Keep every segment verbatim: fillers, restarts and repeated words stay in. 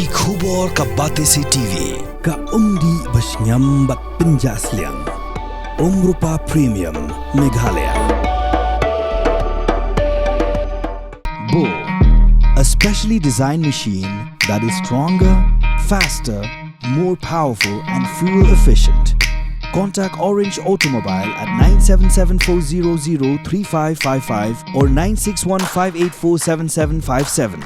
Ki khubor ka Batesi T V. Ka umdih ba shngiam bad pynjah sliang. Umrupa Premium, Meghalaya. Bo, a specially designed machine that is stronger, faster, more powerful and fuel efficient. Contact Orange Automobile at nine seven seven four zero zero three five five five or nine six one five eight four seven seven five seven.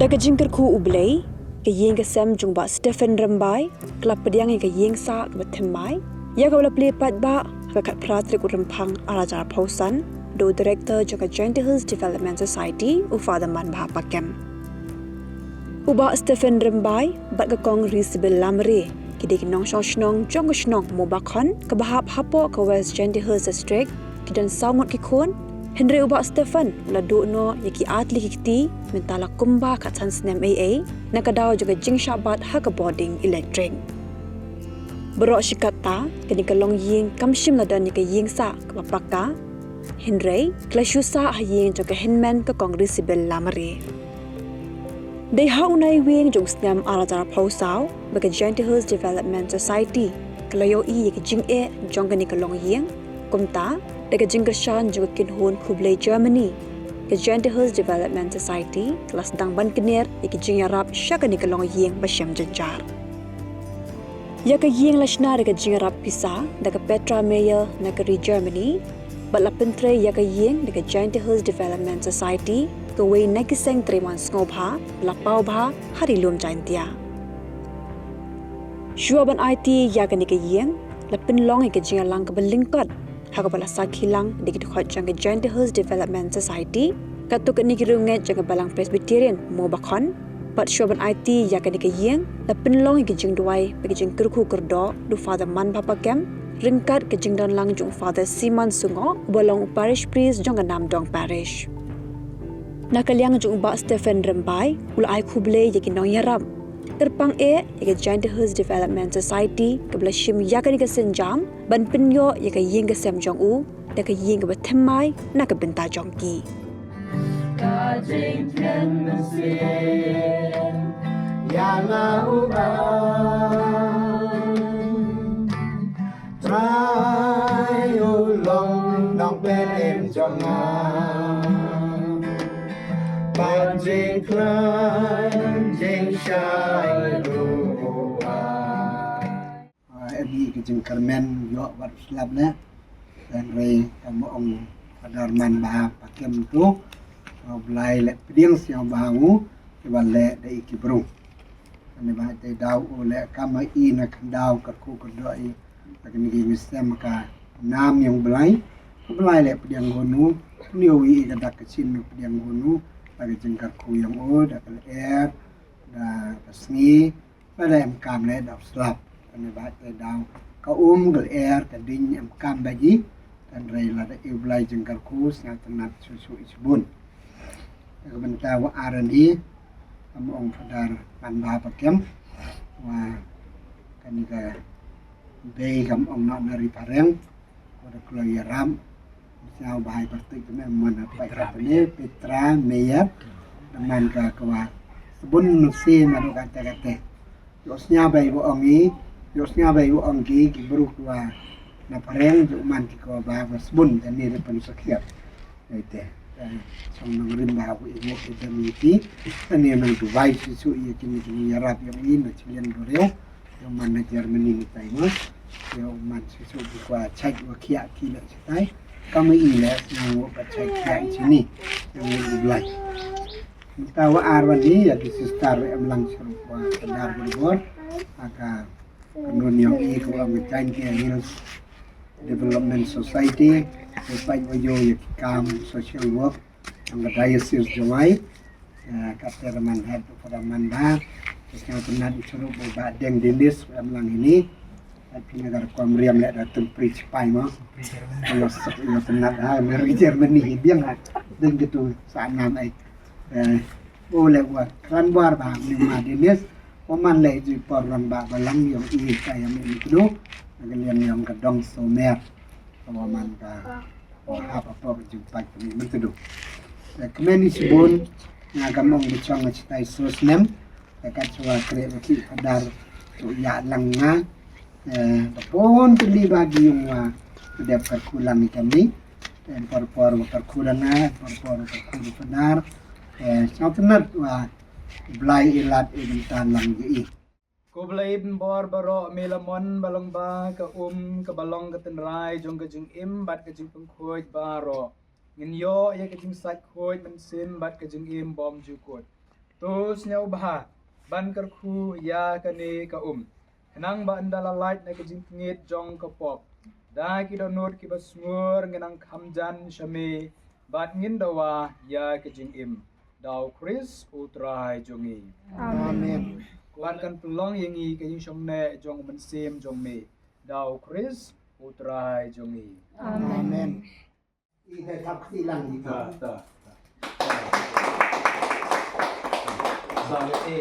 Da ka jingkyrkhu U Blei, ka ïing ka sem jong Bah Stephen Rymbai ka la pdiang ïa ka ïing sah kaba thymmai, ïa kaba la plie paidbah ha ka khatphra tarik u Rymphang arhajar arphew san da u Director jong ka Jaintia Hills Development Society, u Father Manbha Pakem. U Bah Stephen Rymbai bad ka Kong Risibil Lamare ki dei ki nongshong shnong jong ka shnong Mobakhon kaba hap hapoh ka West Jaintia Hills District, ki don saw ngut ki khun. Hynrei u Bah Stephen u la duh noh ïa ki artylli ki kti mynta la kumba khatsan snem eiei na ka daw jong ka jingshah bat ha ka bording elektrik. Baroh shi katta, kane ka longïing kam shym la don ïa ka ïing sah kaba pakka, hynrei ka la shu sah ha ïing jong ka hynmen ka Kong Risibil Lamare. Dei ha u Naiwieng jong u snem arhajar arphew saw ba ka Jaintia Hills Development Society ka la ïohi ïa ka jingeh jong kane ka longïing. Kumta, da ka jingkyrshan jong ka kynhun khublei Germany, ka Jaintia Hills Development Society ka la sdang ban kyner ïa ka jingïarap sha kane ka longïing ba shem jynjar. Ïa ka ïing la shna da ka jingïarap pisa da ka Petra Mayer na ka ri Germany, bad la pyntrei ïa ka ïing da ka Jaintia Hills Development Society, kawei na ki seng trei mon sngewbha ba la paw bha ha ri lum Jaintia. Shuwa ban aiti ïa kane ka ïing, la pynlong ïa ka jingïalang kaba lyngkot ha kaba la sakhi lang da ki dkhot jong ka Jaintia Hills Development Society, katto katne ki riewngeit jong ka Balang Presbyterian Mobakhon. Bad shuwa ban aiti ïa kane ka ïing, la pynlong ïa ka jingduwai bad ka jingkyrkhu kyrdoh da u Father Manbha Pakem, ryngkat ka jingdon lang jong u Father Simon Sungoh, uba long u Parish Priest jong ka Namdong Parish. Na ka liang jong u Bah Stephen Rymbai, u la ai khublei ïa ki nongïarap, kyrpang eh ïa ka Jaintia Hills Development Society kaba la shim ïa kane ka sienjam ban pynïoh ïa ka ïing ka sem jong u da ka ïing kaba thymmai na ka bynta jong ki. Ka jingkren mynsiem ïa la u Trai, u long nongpynim jong nga. Ban jingkren jingshai ruh. Ah, em hi ka jingkyrmen ïoh wat slap ne. Hynrei ka ma ong Father Manbha Pakem tu, ah, U Blai leh pdiang sha u bha u, ki ban leh da i ki briew. Kane ba te daw u leh kam i na khyndaw ka ku ka do i. Kane ki ngi sem ka nam ïong Blai. Ka Blai leh pdiang hunu, pdiang i ka dak ka chin pdiang hunu, da ka jingkyrkhu ïong u, da ka lyer, da ka sngi, ba da em kam leh da slap. Kane ba te daw ka um ka lyer ka ding em kam ba ji. Hynrei lada i U Blai jingkyrkhu sngewtynnat shuh shuh i shibun. Ka bynta wa arani, kam ong Father Manbha Pakem, wa kane ka bei kam ong na na ri phareng, wa da kloi ïarap, sngewbha i pyrtuit kane mon na Petra. Petra Mayer, da man ka kwa sabun nasi madu kate kate. Ïoh sñiaw bha i ba ong i, Ïohsngew ba u ong ki, ki briew kiwa na phareng, u man ki ko ba, ba sbun, kane da pynsakhiat. Ite, eh, song nongrim ba u ibu i dam i ki, kane nang duwai shisha ïa kine ki ïarap ïa u i na chilian briew, ïa u man na Germany ni tai mo, ïa u man shisha u kwa chait wa khiah ki la chitai, kam i le, nang u ka chait khiah i chini, nang u Blai. Mynta wa ar wan hi, ïa ki sister wa em lang sharup wa Phadar Borbor, ha ka Ka nun yong i ka wa Jaintia Hills Development Society, ka pait wa yo ïa ki kam social work, yong ka diocese Jowai, eh, ka te raman head, ka raman ba, ka sñiaw tynat i churu ba ba deng dindis, wa em lang ini, at pina ka rukom riam le da tun pri chipai mo, lo sok lo tynat ha, na ri Germany, biang ha, deng gitu, sa nam ai. Eh, o le wa, kran war ba, ni ma dindis, Wa man leh ju por rangbah balang yong i ka ïa mih mutdu. Ka liang yong ka dong somer. Wa man ka wa hap apor ju pait ka mih mutdu. Ka kmen i shibun nga ka mong di chong nga chitai so snem. Ka kat chwa kre wa ki Phadar tu ïa lang nga. Eh, ka pon tu li ba gi yung wa dep kyrkhu lang i ka mih. Eh, por por wa kyrkhu lang nga, por por wa kyrkhu di Phadar. Eh, sñiaw tynat wa Blai i lad i bynta lang ïa i. Ko Blai i bor baroh, me la mon ba long ba ka um ka ba long ka tynrai jong ka jingim bad ka jingpynkhuid baroh. Ngin ïoh ïa ka jingsait khuid mynsiem bad ka jingim bym ju kut. To sñiawbha ban kyrkhu ïa kane ka um. Khnang ba ynda la lait na ka jingtngit jong ka pop, da ki dohnud ki ba sngur ngin nang kham jan sha me bad ngin dawa ïa ka jingim. Da u Khrist u Trai jong ngi. Amen. Bad kan pynlong ïa ngi ka jingshongneh jong u mynsiem jong me. Da u Khrist u Trai jong ngi. Amen. Amen. I dei thap kti lang i. Ta, ta, ta. Sa le e.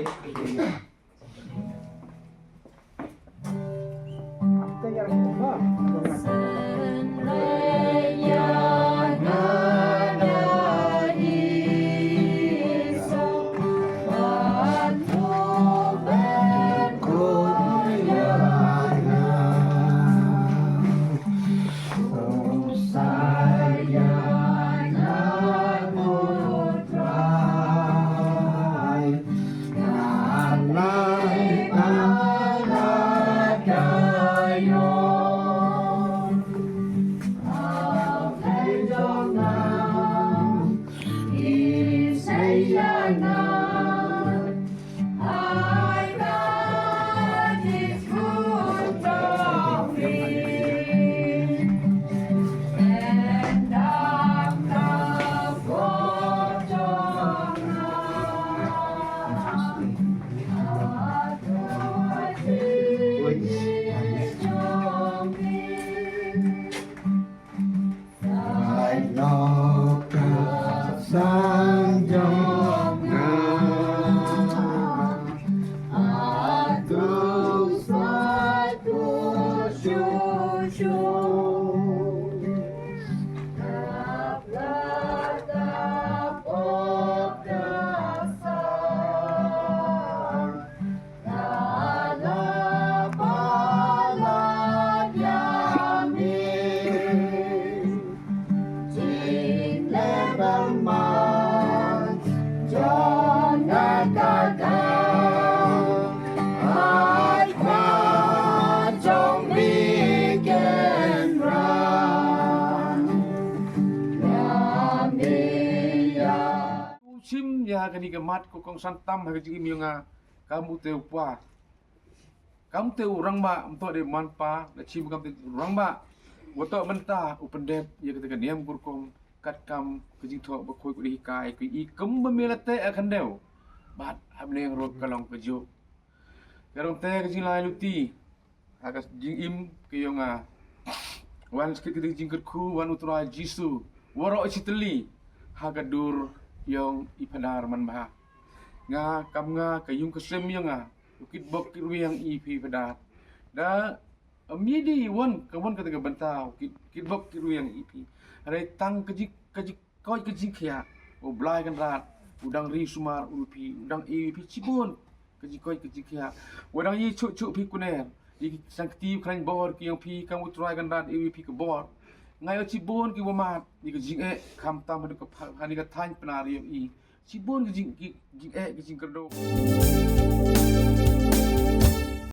Shim ïa kane ka mat ko kongsan tam ha ka jingim ïa nga. Kam u te u pa. Kam te u rangbah, um toh de man pa, la chim kam te u rangbah. Wa toh mynta u pyndep ïa kata ka niam ka rukom, kat kam ka jingthoh bakhuid ka dei hikai, ka i kum ba me la teh ha khyndew. Bad ha bneng ruh ka long kajuh. Ka rong te ka jinglai luti ha ka jingim ka yong nga. Wan skit ka jingkyrkhu, wan u Trai Jisu. Waroh shi tylli ha ka dur yong i Phadar man bha. Nga kam nga ka yung ka sem yong nga. U kitbok kitrwiang i phi Phadar. Da, ym ye dei wan, ka wan kata ka bynta, u kit, kitbok kitrwiang i phi. Hynrei tang ka jing, ka jingkoit ka jingkhiah. U Blai Kynrad, u dang ri sumar u phi, u dang i phi shibun. Ka jingkoit ka jingkhiah. Wa dang i chuh chuh phi kuner. Ki sangkti khlaiñ bor ki ong phi kam u Trai kan da ïa phi ka bor. Nga ïoh shibun ki wa mad ïa ka jingeh khamtam ha ka pha-, ha ka thaiñ Pnar ïoh i. Shibun ki jing ki jingeh ki jingkyrduh.